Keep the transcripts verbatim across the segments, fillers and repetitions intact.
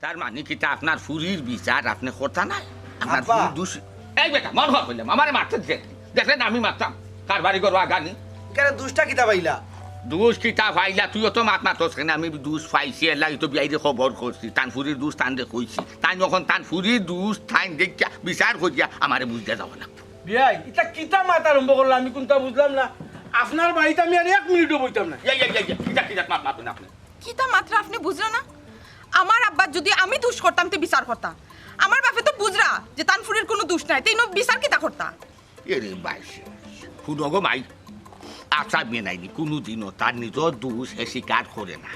আর মানে কিতা, আপনার ফুরির বিচার আপনে করতা নায়? আপনার আব্বা। ফুরির দুষ। এই বেটা, মন খারাপ অইলাম, আমারে মারতে দে। দেখলে না আমি মারতাম, কারবারি করো আগানি। কেন দুষটা কিতা পাইলা? দুষ কিতা পাইলা? তুইও তো মাত মাতস কেনে, আমি দুষ পাইছি, এর লাগি তো বিয়াইরে খবর করছি, তান ফুরির দুষ তানরে কইছি। তাইন অখন তান ফুরির দুষ তাইন দেখিয়া বিচার করিয়া আমারে বুঝতে যাওয়া লাগবো। বিয়াই, ইতা কিতা মাত আরম্ভ করলা? আমি কুনতা বুঝলাম না। আপনার বাড়িত আমি আর এক মিনিটও বইতাম না। ইয়া, ইয়া, ইয়া, ইয়া, কিতা, কিতা মাত মাতইন আপনে? কিতা মাতরা আপনে বুঝরা না? আমার আব্বার যুদি আমি দুষ করতাম, তে বিচার করতা। আমার বাপে তো বুঝরা যে তান ফুরির কুনু দুষ নাই, তে ইনো বিচার কিতা করতা? এরে বাইশ, হুনো গো মাই, আশা মেনাইনি কুনুদিনও তার নিজর দুষ হে স্বীকার করে না।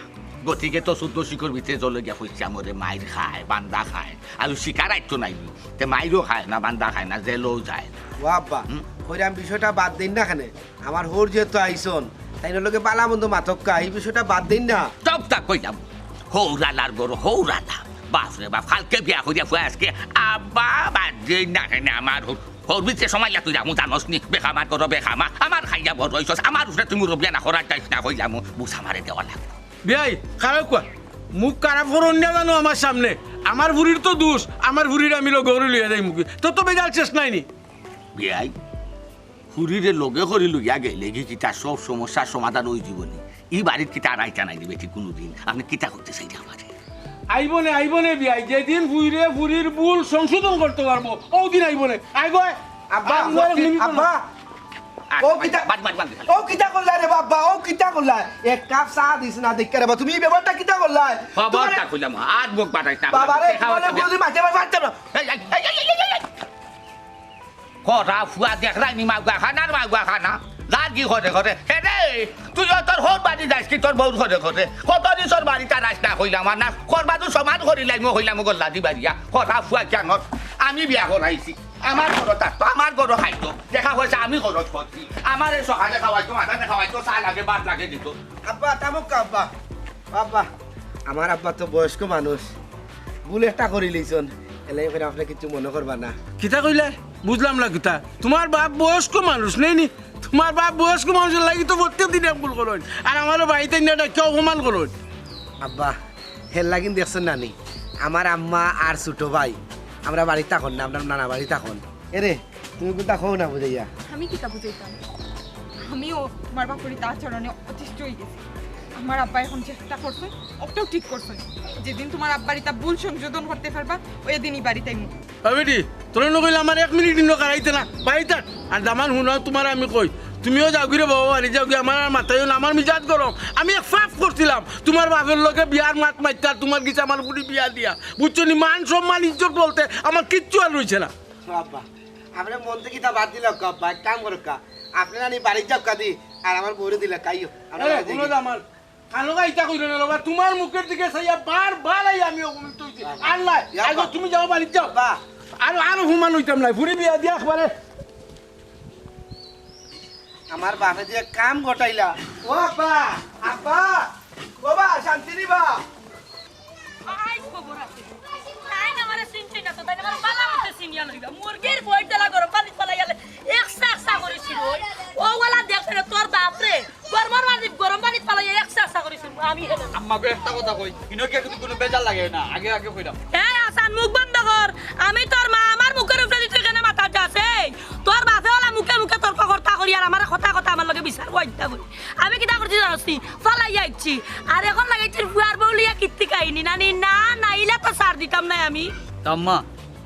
গতিকে তো চোদ্দ শিকর ভিতরে জলে গিয়া পইচা মরে, মাইর খায়, বান্দা খায়, আর স্বীকার আইতো নাইনি। তে মাইরও খায় না, বান্দা খায় না, জেলও যায় না। ও আব্বা, হুম? কইরাম বিষয়টা বাদ দেইন না কেনে? আমার হউর যেহেতু আইছন, তাইন লগে বালা মন্দ মাতক্কা, এই বিষয়টা বাদ দেইন না। চুপ থাক কইলাম। হউর আলার গরু হউর আলা। বাপ রে বাপ, কালকে বিয়া করিয়া ফুয়া আজকে আব্বা বাদ দেইন না কেনে আমার হউর। হউর ভিতরে সময় লাগতো যামু জানোস নি, বেখামার গরু বেখামা। আমার খাইয়া বড় অইছস, আমার উপরে তুই মুরব্বিয়ানা করার চাইস না কইলাম, বুঝ আমারে দেওয়া লাগবো। বিয়াই, খারাপ কুয়া। মুখ খারাপ করইন না জানো আমার সামনে। আমার ফুরির তো দুষ, আমার ফুরির আমি লগে করি লইয়া যাইমুগি। তো তো বেজাল শেষ নাইনি। বিয়াই, ফুরিরে লগে করি লইয়া গেলে কি কিতা সব সমস্যার সমাধান অই যিবো নি? ই বাড়িত কিতা আর আইতা নাইনি বেটি কুনুদিন? আপনে কিতা করতে চাইরা আমারে? আইবো নে, আইবো নে বিয়াই, যেদিন ফুরিরে ফুরির ভুল সংশোধন করতে পারবো, অউ দিন আইবো নে। আইবো, আয়। আব্বা, আব্বা, আব্বা। ও কিতা, বাড়ি, বাড়ি, বাড়ি। ও কিতা করলা রে বাবা, ও কিতা করলা? এক কাপ চা দিছ না দেখিয়া রে বাবা, তুমি এই ব্যাপারটা কিতা করলা? বাবা, তোমারে তা কইলাম, আর মুখ বাড়াইছ না। বাবা রে, দেখা তোমারে হচ্ছে। কোনোদিন মাঝে মাঝে মারতাম না। এই, এই, এই। করা ফুয়া দেখরায়নি মাগুয়া খানার মাগুয়া খানা। যার কি করে করে। হে রে, তুই তোর হউর বাড়ি যাস কি তোর বউর করে করে? কত দিন তোর বাড়িত আর আইস না কইলাম, আর না করবা তুই সমান করিলাইমু কইলাম গল্লা দি বাড়িয়া। করা ফুয়া কেন? আমি বিয়া করাইছি। আমার ঘরো থাকতো, আমার ঘরো খাইতো। দেখা অইছে আমি খরচ করছি। আমারে সকালে খাওয়াইতো, মাঝখানে খাওয়াইতো, চা লাগে, ভাত লাগে দিত। আব্বা, থামুক্কা আব্বা। আব্বা, আমার আব্বা তো বয়স্ক মানুষ, ভুল একটা করিলিছন, এলাই কইরা আপনে কিচ্ছু মনো করবা না। কিতা কইলায়? বুঝলাম না কিতা। তুমার বাপ বয়স্ক মানুষ নায়নি? তুমার বাপ বয়স্ক মানুষর লাগি তো প্রত্যেক দিন এক ভুল করইন, আর আমারে বাড়িত আনিয়া ডাকিয়া অপমান করইন। আব্বা, হের লাগিন দেখছইন না নি, আমার আম্মা আর ছোট ভাই আমরা বাড়িত থাকইন না, আমরার নানা বাড়িত থাকইন। এরে, তুমি কুনতা কও না বুঝাইয়া। আমি কিতা বুঝাইতাম? আমিও তুমার বাপর ইতা আচরণে অতিষ্ঠ অইগেছি। আমার আব্বা অখন যেটা করছইন, অটাউ ঠিক করছইন। যেদিন তুমার আব্বার ইতা ভুল সংশোধন করতে পারবা, অউ দিনই বাড়িত আইমু। ও বেটি, তোরে না কইলে আমার এক মিনিট ইনো খাড়াইতে না, বাড়িত থাক। আর দামান হুনো, তুমারে আমি কই, তুমিও যাওগি রে বাবা, বাড়ি যাওগি, আমার আর মাতাইও না, আমার মিজাজ গরম। আমি এক পাপ করছিলাম, তুমার বাপর লগে বিয়ার মাত মাতিয়া, তুমার গেছে আমার ফুরি বিয়া দিয়া, বুঝছো নি? মান সম্মান ইজ্জত বলতে আমার কিচ্ছু আর রইছে না। আব্বা, আপনে মন থাকি ইতা বাদ দিলাউক্কা আব্বা, এক কাম করউক্কা, আপনে নানি বাড়িত যাউক্কা দি, আর আমার বউরে দিলাউক্কা, আইও, আমরা এ, বাড়িত যাই। হুনো দামান, কানো ইতা কইরো না বাবা, তুমার মুখর দিকে চাইয়া বারবার আইয়া আমি অপমানিত অইছি। বাবা। আর নায়, ইয়া আইগো বাবা। তুমি যাও বাড়িত যাও। বাবা। আর, আর অপমান অইতাম নায়, ফুরি বিয়া দিয়া একবারে। আমার বাপে যে কাম ঘটাইলা। ও আব্বা, আব্বা, ও বা, শান্তি নি বা? আই খবর আছে। তাইন আমারে চিনছইন না তো, তাইন আমারে বালা মতো চিনিয়া লইবা। মুরগির বইর তেলা গরম পানিত ফালাইয়ালে একসা একসা করি ছিল। অউ ওলা দেখরে তোর বাপরে। গরম পানিত, গরম পানিত ফালাইয়া একসা একসা করি ছিল। আমি হেলে। আম্মা গো, একটা কথা কই, ইনো কিতা কুনু, কুনু বেজাল লাগে না, আগে আগে কইলাম। এই হাসান, মুখ বন্ধ কর। আমি তোর মা, আমার মুখর উপরে তুই কেনে মাতার যাস? এই, তোর বাপে ওলা মুখে মুখে তর্ক করতা করি আর আমারে কথা কথা আমার লগে বিচার কইতা করি। আমি কিতা করছি জানোস নি? ফালাইয়া আইছি। আর অখন লাগে তোর ফুয়ার বউ লইয়া কীর্তি কাহিনী নানি? না, না, ইলা তো ছাড় দিতাম নায় আমি। আম্মা,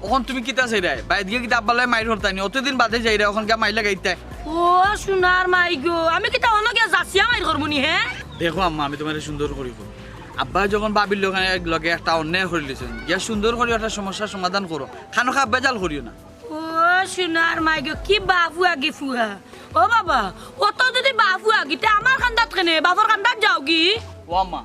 অখন তুমি কিতা চাইরায়? বাড়িত গিয়া কিতা আব্বার লগে মাইর করতায় নি? অতদিন বাদে যাইরায়, অখন গিয়া মাইর লাগাইতায়? ও সোনার মাই গো, আমি কিতা অনো গিয়া যাচিয়া মাইর করমু নি, হে? দেখো আম্মা, আমি তুমারে সুন্দর করি কই। আব্বায় যখন ভাবির লগে, লগে একটা অন্যায় করিলিছইন, গিয়া সুন্দর করি একটা সমস্যার সমাধান করো। খানোখা বেজাল করিও না। ও সোনার মাই গো, কি বাফুয়া গি ফুয়া। ও বাবা, অত যুদি বাফুয়া গি, তে আমার কান্দাত কেনে? বাফর কান্দাত যাওগি। ও আম্মা,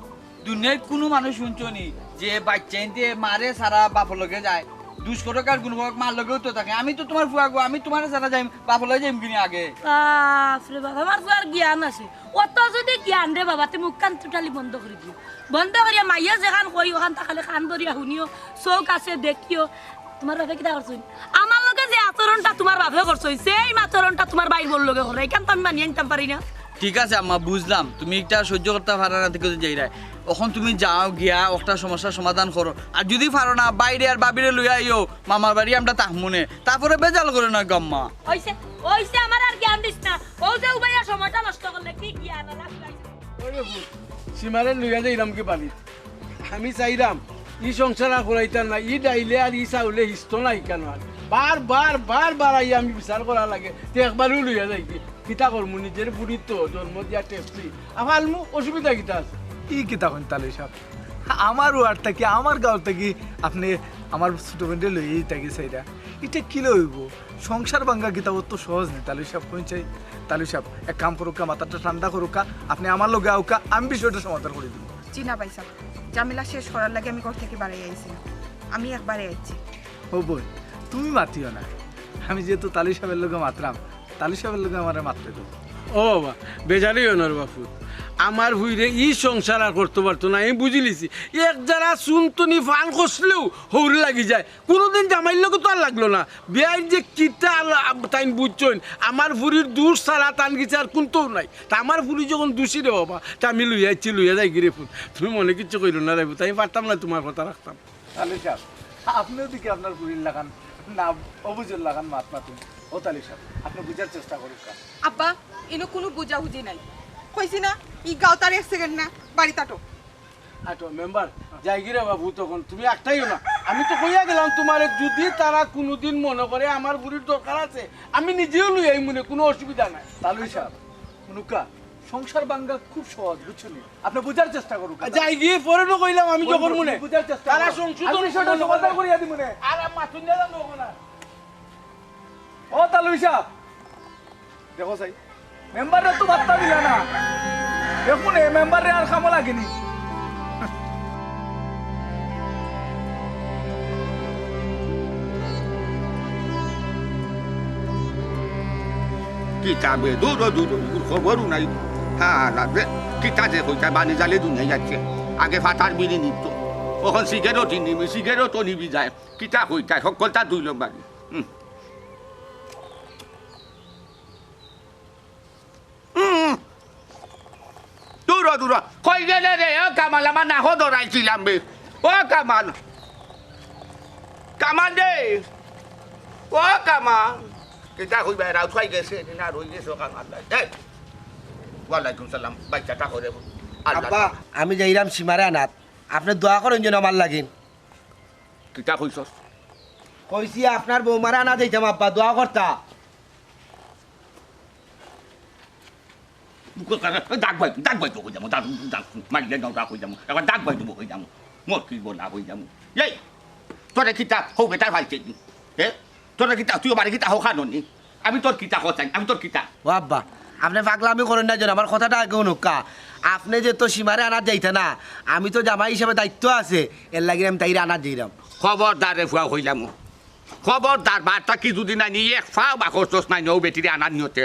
দুনিয়াত কুনু মানুষ হুনছো নি যে বাইচ্চাইন্তে মারে ছাড়া বাফর লগে যায়? দুষ করউক আর গুণ করউক, মার লগেউ তো থাকে। আমি তো তুমার ফুয়া গো, আমি তুমারে ছাড়া যাইমু, বাফর লগে যাইমু কিনি আগে? বাফরে বাফ, আমার ফুয়ার জ্ঞান আছে। অত যুদি জ্ঞান রে বাবা, তে মুখখান totally বন্ধ করি দিও। বন্ধ করিয়া মাইয়ে যেখান কই, অখান তা খালি কান ধরিয়া হুনিও, চউখ আছে দেখিও। তুমার বাফে কিতা করছইন? আমার লগে যে আচরণটা তুমার বাফে করছইন, same আচরণটা তুমার ভাইর বউর লগে করে। ইখান তো আমি মানিয়া নিতাম পারি না। ঠিক আছে আম্মা, বুঝলাম তুমি ইটা সহ্য করতা পারো না, ঠিক আছে, যাইরায়। অখন তুমি যাও, গিয়া অকটা সমস্যার সমাধান করো। আর যুদি পারো না, ভাইরে আর ভাবিরে লইয়া আইও, মামার বাড়ি আমরা থাকমুনে। তারপরে বেজাল করো না গো আম্মা। অইছে, অইছে, আমার আর জ্ঞান দিস না। অউ যে উবাইয়া সময়টা নষ্ট করলে, কি জ্ঞান আর আসলে? ওই রে পুত, সীমারে লইয়া যাইরাম কি বাড়িত? আমি চাইরাম, ই সংসার আর করাইতাম না, ই ডাইলে আর ই চাউলে হিজতো নায় কেনে আর? বার বার, বার বার আইয়া আমি বিচার করা লাগে, তে একবারউ লইয়া যাইগি। কিতা করমু, নিজর ফুড়ি তো, জন্ম দিয়া টেপছি। আর ফালমু, অসুবিধা কিতা আছে? ই কিতা কইন তালই সাব? আমার ওয়ার্ড থাকি, আমার গাঁও থাকি আপনে আমার ছোট বোনরে লইয়া যাইতা গি চাইরা। ইটা কিলা অইবো? সংসার ভাঙ্গা কিতা অত সহজ নি তালই সাব, কইন চাই? তালই সাব, এক কাম করউক্কা, মাথাটা ঠান্ডা করউক্কা, আপনে আমার লগে আউক্কা, আমি বিষয়টা সমাধান করি দিমু। জি না ভাইসাব, ঝামেলা শেষ করার লাগি আমি ঘর থাকি বারাই আইছি না, আমি একবারে আইছি। ও বইন, তুমি মাতিও না, আমি যেহেতু তালই সাবর লগে মাতরাম, তালই সাবর লগে আমারে মাততে দেও। ও বাবা, বেজার অইও না রে বাপু, আমার ফুড়িয়ে ই সংসার আর করতো পারতো না, আমি বুঝিলিছি। এক জারা চুনটুনি ফান খসলেউ হউর লাগি যায়, কুনুদিন জামাইর লগে তো আর লাগলো না। বিয়াইর যে কিতা আলা-, তাইন বুঝছইন, আমার ফুড়ির দুষ ছাড়া তান গেছে আর কুন্তাউ নাই। তে আমার ফুড়ি যখন দুষী রে বাবা, তে আমি লইয়া আইছি, লইয়া যাইগি রে পুত। তুমি মনে কিচ্ছু কইরো না রে পুত, আমি পারতাম না তুমার কথা রাখতাম। তালই সাব, আপনেও দেখি আপনার ফুড়ির লাখান না, অবুঝর লাখান মাত মাতইন। ও তালই সাব, আপনে বুঝার চেষ্টা করউক্কা। আব্বা, ইনো কুনু বুঝাবুঝি নাই। কইছি না, ই গাঁওত আর এক সেকেন্ড না, বাড়িত আটো। আটো, মেম্বার, যাইগি রে বাপু, তখন তুমি আটকাইও না। আমি তো কইয়া গেলাম তুমারে, যুদি তারা কুনুদিন মনে করে আমার ফুড়ির দরকার আছে, আমি নিজেউ লইয়া আইমুনে, কুনু অসুবিধা নাই। তালই সাব, হুনুক্কা, সংসার ভাঙ্গা খুব সহজ, বুঝছো নি? আপনে বুঝার চেষ্টা করউক্কা। যাইগি, পরে তো কইলাম আমি যখন মনে। বুঝার চেষ্টা তারা করো। সংশোধন আমি বিষয়টা সমাধান করিয়া দিমুনে। আর মাতুন দিলাম তখন আর। ও তালই সাব, দেখো চাই, মেম্বাররে তো পাত্তা দিলা না। দেখুন, এ মেম্বাররে আর কামো লাগেনি। কিতা বে, দূর, দূর, দূর, খবরও নাই। হ্যাঁ, লাগবে। কিতা যে কইতা, বানি জালে দুনিয়া যাচ্ছে। আগে ফাটার বিড়ি নিত। অখন সিগারেটও নিবি, সিগারেটও নিবি যায়। কিতা কইতা, হক্কলতা দুই নম্বরি। হুম। হুম। দূর, দূর। কই গেলে রে? ও কামাল, আমার নাকো ধরাইছিলাম বে। ও কামাল। কামাল রে। ও কামাল। কিতা কইবা, রাউত খাই গেছে, না রই গেছে, ও কামাল। এই। ওয়ালাইকুম সালাম। বাইচ্চাটা করে। আল্লাহ। আব্বা, আমি যাইরাম সীমারে আনাত। আপনে দোয়া করইন যেন আমার লাগিন। কিতা কইছস? কইছি আপনার বৌমারে আনাত যাইতাম আব্বা, দোয়া করতা। দাগ বাই, দাগ বাই তো কই যামু, দাগ, দাগ, মারিলে দাও, দাগ কই যামু। একবার দাগ বাই দিব কই যামু। মোর কি বলা কই যামু। এই, তোরে কিতা, হউ বেটার ভাই চেনি। এ? তোরে কিতা, তুই আমারে কিতা হখানো নি? আমি তোর কিতা কথা, আমি তোর কিতা? ও আব্বা, আপনে পাগলামি করইন না যেন, আমার কথাটা আগে হুনুক্কা। আপনে যে তো সীমারে আনাত যাইতা না, আমি তো জামাই হিসাবে দায়িত্ব আছে, এর লাগি আমি তাইরে আনাত যাইরাম। খবরদার রে ফুয়া কইলাম, খবরদার, বার্তা কি যদি নাই নি, এক ফাও বাকরছস নাই নি, ও বেটিরে আনার নিয়তে।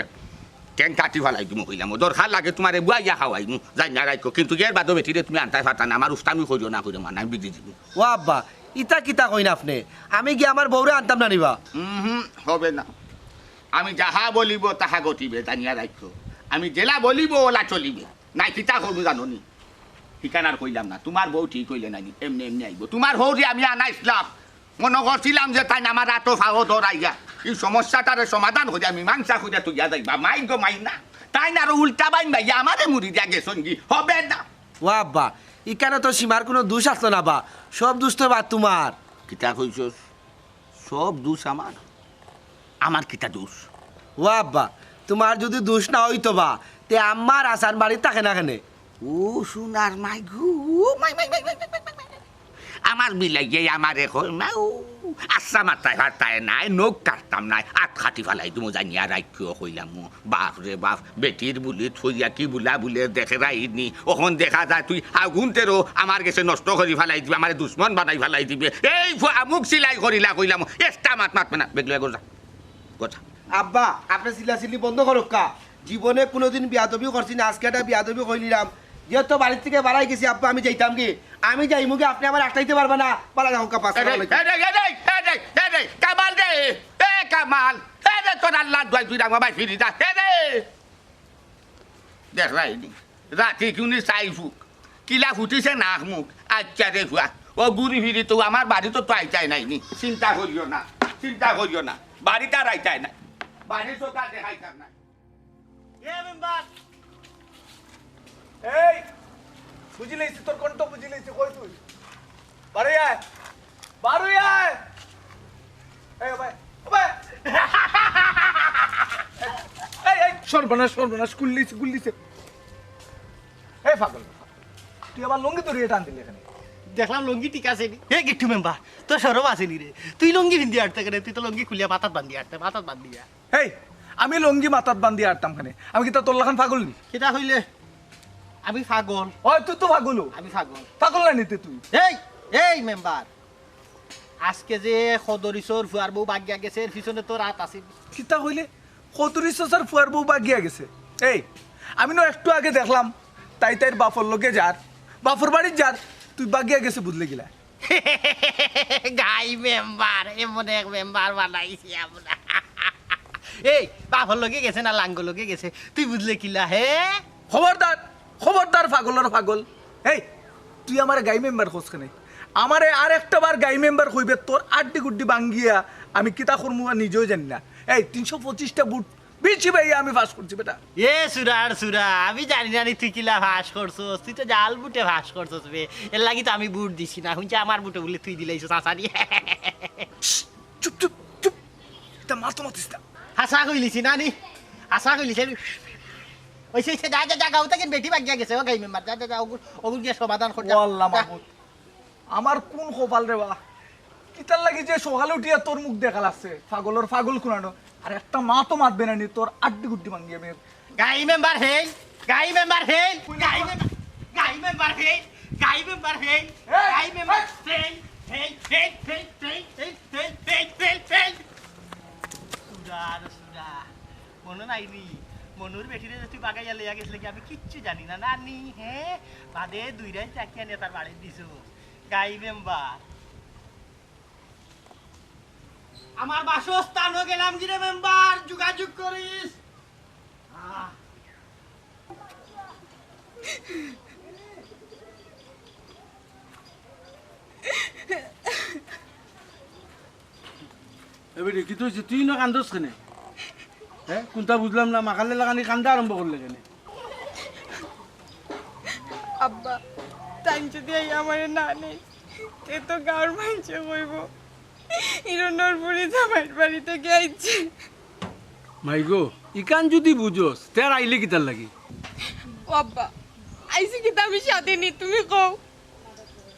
ঠেং কাটি ফালাই দিমু কইলাম, দরকার লাগে তুমারে বুয়াইয়া খাওয়াইমু, যাই না রাইখো, কিন্তু এর বাদে বেটিরে তুমি আনতায় পারতা না, আমার উস্তামি করিও না কইলাম, আমি বিদি দিমু। ও আব্বা, ইতা কিতা কইন আপনে? আমি গিয়া আমার বউরে আনতাম না নি বা? উম হুম, হবে না। আমি যাহা বলিব তাহা ঘটিবে, জানিয়া রাখো। আমি যেলা বলিব ওলা চলিবে। নাই কিতা করবো জানো নি? হিকান আর কইলাম না। তুমার বউ ঠিক অইলে নানি, এমনে এমনে আইব। তুমার হউরে আমি আনাইছলাম। মনো করছিলাম যে তাইন আমার আতো ফাও ধরাইয়া ই সমস্যাটারে সমাধান করিয়া মীমাংসা করিয়া থইয়া যাইবা। মাই গো মাই না। তাইন আরো উল্টা বাইন বাইয়া আমারে মুড়ি দিয়া গেছইন গি। হবে না। ও আব্বা, ইকানো তো সীমার কুনু দুষ আছলো না বা, সব দুষ তো বা তুমার। কিতা কইছস? সব দুষ আমার? আমার কিতা দুষ? ও আব্বা, তুমার যুদি দুষ না অইতো বা, তে আম্মার আসান বাড়িত থাকে না কেনে? ও সোনার মাই গো, মাই, মাই, মাই। আমার বিলাইয়ে আমারে কয়, "মাও, আচ্ছা মাতায় ফারতায় নায়, নখ কাটতাম নায়, আত কাটি ফালাই দিমু জানিয়া রাখিও," কইলাম। বাপ রে বাপ, বেটির বুলি থইয়া কি বুলা বুলে দেখে রাইনি। অখন দেখা যায় তুই আগুন তেরো আমার গেছে নষ্ট করি ফালাই দিবে, আমারে দুশমন বানাই ফালাই দিবে। এই ফু-, আমুক সিলাই করিলা কইলাম, এক্সট্রা মাত মাতবে না, বেগলা গজা, গজা। আব্বা, আপনে চিল্লাচিল্লি বন্ধ করউক্কা। জীবনে কুনুদিন বিয়াদবি করছি না, আজকে একটা বিয়াদবি কইলিলাম। যেহেতু বাড়ির থাকি বারাই গেছি, আব্বা, আমি যাইতাম গি? আমি যাইমু গি, আপনে আমারে আটকাইতে পারবা না। বালা যাও, কাপাস। এ রে, এ রে, এ রে, এ রে, এ রে, কামাল রে, এ কামাল, এ রে, তোর আল্লার দোয়াই তুই রাখবা ভাই ফিরি যা, এ রে। দেখরায়নি, রাতি কুনি চাই ফুক, কিলা ফুটিছে নাক মুখ। আচ্ছা রে ফুয়া, অউ ঘুরি ফিরি তো আমার বাড়িত তো আইতায় নায় নি। চিন্তা করিও না, চিন্তা করিও না, বাড়িত আর আইতায় নায়, বাড়িত তো আর দেখাইতাম নায়। A member. এই, বুঝিলাইছি, তোর কণ্ঠ বুঝিলাইছি, কই তুই? বারই আয়, বারই আয়। এই, ও ভাই, ও ভাই। এই, এই, সর্বনাশ, সর্বনাশ, গুল্লিছে, গুল্লিছে। এই পাগল, তুই আবার লুঙ্গি ধরিয়া টান দিলি কেনে? দেখলাম লুঙ্গি ঠিক আছে নি। এ গিট্টু মেম্বার, তোর শরম আছে নি রে? তুই লুঙ্গি পিন্দি আটতে কেনে? তুই তো লুঙ্গি খুলিয়া মাথাত বান্দি আটতে, মাথাত বান্দিয়া। এই, আমি লুঙ্গি মাথাত বান্দি আটতাম কেনে? আমি কিতা তোর লাখান পাগল নি? কিতা কইলে? আমি পাগল। ওই, তুই তো পাগল। আমি পাগল। পাগল না নি তে তুই? এই, এই মেম্বার, আজকে যে খদরিছর ফুয়ার বউ বাগিয়া গেছে, এর পিছনে তোর আত আছে। কিতা কইলে? খদরিছর ফুয়ার বউ বাগিয়া গেছে? এই, আমি না একটু আগে দেখলাম, তাই তাইর বাপর লগে যার, বাপর বাড়িত যার, তুই বাগিয়া গেছে বুঝলে কিলা? গাই মেম্বার, এমন এক মেম্বার বানাইছি আমরা। এই, বাপর লগে গেছে না লাঙ্গর লগে গেছে, তুই বুঝলে কিলা, হে? খবরদার, খবরদার, পাগলর পাগল। এই, তুই আমারে গাই মেম্বার কস কেনে? আমারে আর একটা বার গাই মেম্বার কইবে, তোর আড্ডি গুড্ডি ভাঙ্গিয়া আমি কিতা করমু আর নিজেও জানি না। এই, তিনশো পঁচিশটা ভোট বেশি পাইয়া আমি পাস করছি বেটা। এ সুরার সুরা, আমি জানি না নি তুই কিলা পাস করছস, তুই তো জাল ভোটে পাস করছস বে। এর লাগি তো আমি ভোট দিছি না, হুনছি আমার ভোটে বুলে তুই দিলাইছস আসারি। চুপ, চুপ, চুপ। ইতা মাতো মাতিস না। হাছা কইলিছি না নি? হাছা কইলিছি আমি। ওই সেই, সেই, যা, যা, যা, গাঁও থাকি বেটি বাগিয়া গেছে, ও গাই মেম্বার, যা, যা, যা, ওগুর, ওগুর গিয়া সমাধান কর, যা। ও আল্লাহ যা। মাবুদ, আমার কুন কপাল রে বা? কিতার লাগি যে সকালে উঠিয়া তোর মুখ দেখা লাগছে, পাগলর পাগল কুনানো। আর একটা মাতো মাতবে না নি, তোর আড্ডি গুড্ডি ভাঙ্গি আমি। গাই মেম্বার হেই, গাই মেম্বার হেই, গাই মেম্বার, গাই মেম্বার হেই, গাই মেম্বার হেই, এই, গাই মেম্বার এই। হেই, হেই, হেই। সুরা আর সুরা। মনো নাই নি? মনুর বেটিরে যে তুই বাগাইয়া লইয়া গেছলে কি আমি কিচ্ছু জানি না, না নি, হে? বাদে দুই রাইত রাখিয়া নিয়া তার বাড়িত দিছো। গাই মেম্বার। আমার বাসস্থানও গেলাম গিরে মেম্বার, যোগাযোগ করিস। আহ। এ বেটি, কিতা অইছে? তুই ইনো কান্দস কেনে? হে? কুনতা বুঝলাম না, মাকালে লাখান কান্দা আরম্ভ করলে কেনে? আব্বা, তাইন যদি আইয়া আমারে না নেইন, তে তো গাঁওর মাইনষে কইবো, ইরনর ফুড়ি জামাইর বাড়ি থাকি আইছে। মাইগো, ইখান যদি বুঝস, তে আর আইলে কিতার লাগি? ও আব্বা, আইছি কিতা আমি সাথে নি, তুমি কও।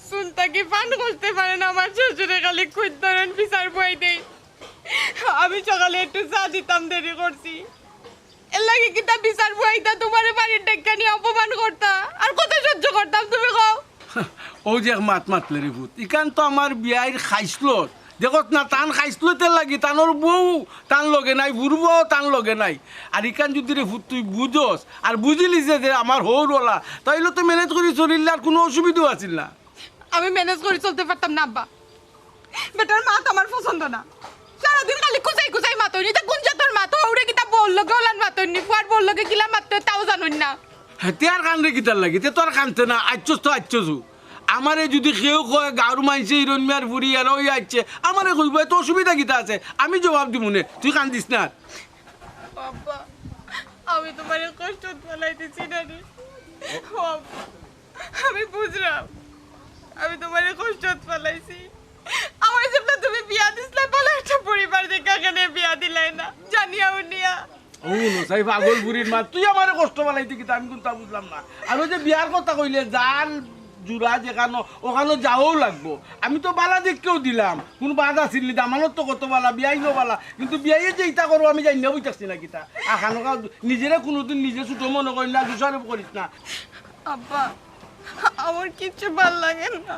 চুন থাকি পান করতে পারে না আমার শ্বশুরে, খালি খুদ ধরইন বিচার বই দেই। আমি সকালে একটু চা দিতাম, দেরি করছি। এর লাগি কিতা বিচার বইতা তোমারে বাড়িত ডাইক্কা নিয়া অপমান করতা? আর কত সহ্য করতাম তুমি কও? অউ যে এক মাত মাতলে রে ফুত, ইখান তো আমার বিয়াইর খাইছলত। দেখছ না, তান খাইছলতর লাগি, তানর বউ তান লগে নাই, ফুরবো তান লগে নাই। আর ইখান যদি রে ফুত তুই বুঝস, আর বুঝিলিছে যে আমার হউর অলা, তাইলে তো manage করি চলিলে আর কুনু অসুবিধাও আছিল না। আমি manage করি চলতে পারতাম না আব্বা। বেটার মাত আমার পছন্দ না। সারাদিন খালি কুচাই কুচাই মাতইন। ইতা কুন জাতর মাত? হউরে কিতা বউর লগে অলান মাতইন নি? ফুয়ার বউর লগে কিলা মাতইন তাও জানইন না। হে, তে আর কান্দরে কিতার লাগি? তে তো আর কান্দতে না, আইচ্ছস তো আইচ্ছস। আমারে যদি কেউ কয়, "গাঁওর মাইনষে হিরন মিয়ার ফুড়ি এরা অইয়া আইছে", আমারে কইবো, এত অসুবিধা কিতা আছে? আমি জবাব দিমুনে, তুই কান্দিস না। আব্বা, আমি তোমারে কষ্টত ফালাই দিছি না রে। ও আব্বা, আমি বুঝরাম, আমি তোমারে কষ্টত ফালাইছি। আমার জন্য তুমি বিয়া দিছলা, ভালা একটা পরিবার দেখিয়া কেনে বিয়া দিলায় না, জানিয়া হুনিয়া। ও নসাই পাগল ফুড়ির মা, তুই আমারে কষ্ট ফালাইতে কিতা? আমি কুনতা বুঝলাম না। আর অউ যে বিয়ার কথা কইলে, জাল জুড়া যেখানো, অখানো যাওয়াও লাগবো। আমি তো ভালা দেখিয়াউ দিলাম, কুনু বাদ আছিল নি, দামানও তো কত ভালা, বিয়াইনও ভালা, কিন্তু বিয়াইয়ে যে ইতা করবো আমি জানিয়া বই থাকছি না কিতা। আর খানোকা নিজেরে কুনুদিন নিজে ছোট মনো করিস না, দোষারোপ করিস না। আব্বা, আমার কিচ্ছু ভালা লাগে না।